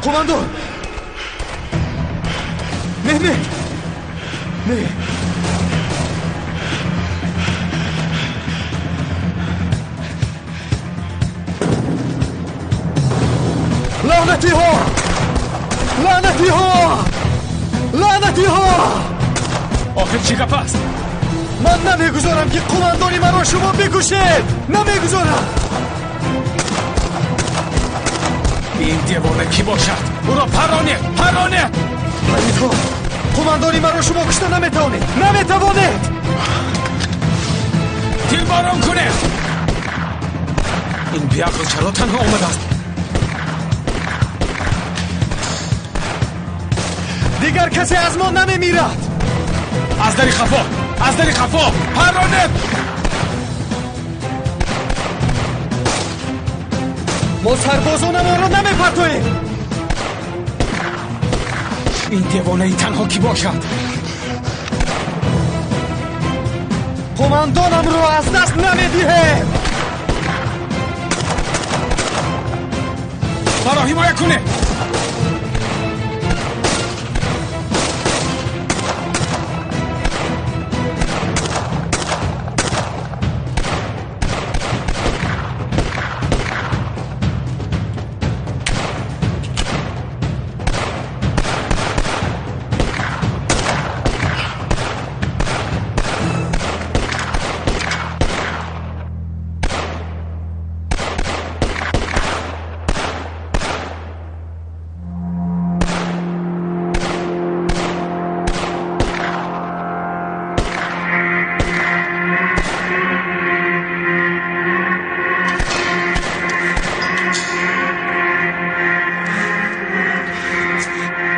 Қумандон! Меҳмед! Не! Лаънатиҳо! Лаънатиҳо! Лаънатиҳо! Охир чӣ гап аст? Ман намегузорам, ки қумандони маро шумо бикушед! Намегузорам! Ин девона кӣ бошад? Ӯро паронед! Паронед! Палидҳо! Қумандони маро шумо кушта наметавонед! Наметавонед! Тирборон кунед! Ин беақл чаро танҳо омадааст? Дигар касе аз мо намемирад! Аз дари хафо! Аз дари хафо! Паронед! Мо сарбозонамонро намепартоем! Ин девонаи танҳо кӣ бошад? Қумандонамро аз даст намедиҳем! Маро ҳимоя кунед!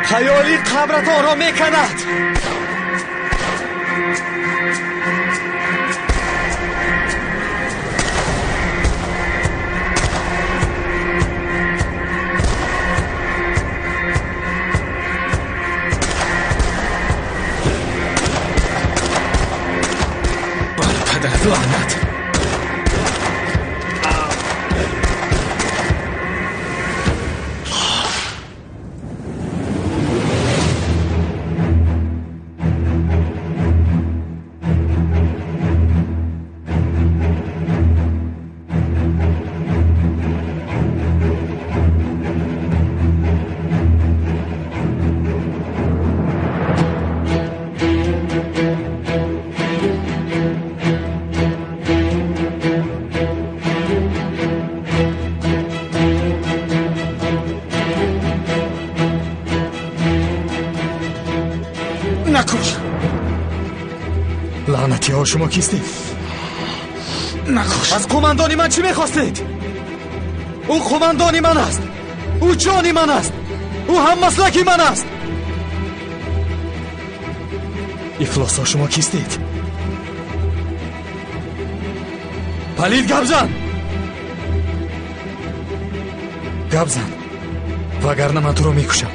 Хаёли қабратонро меканад! Бар падарат лаънат! Накуш! Лаънатиҳо, шумо кистед? Накуш! Аз қумандони ман чӣ мехостед? Ӯ қумандони ман аст! Ӯ ҷони ман аст! Ӯ ҳаммаслаки ман аст! Ифлосҳо, шумо кистед? Палид, гап зан! Гап зан, вагарна ман туро мекушам.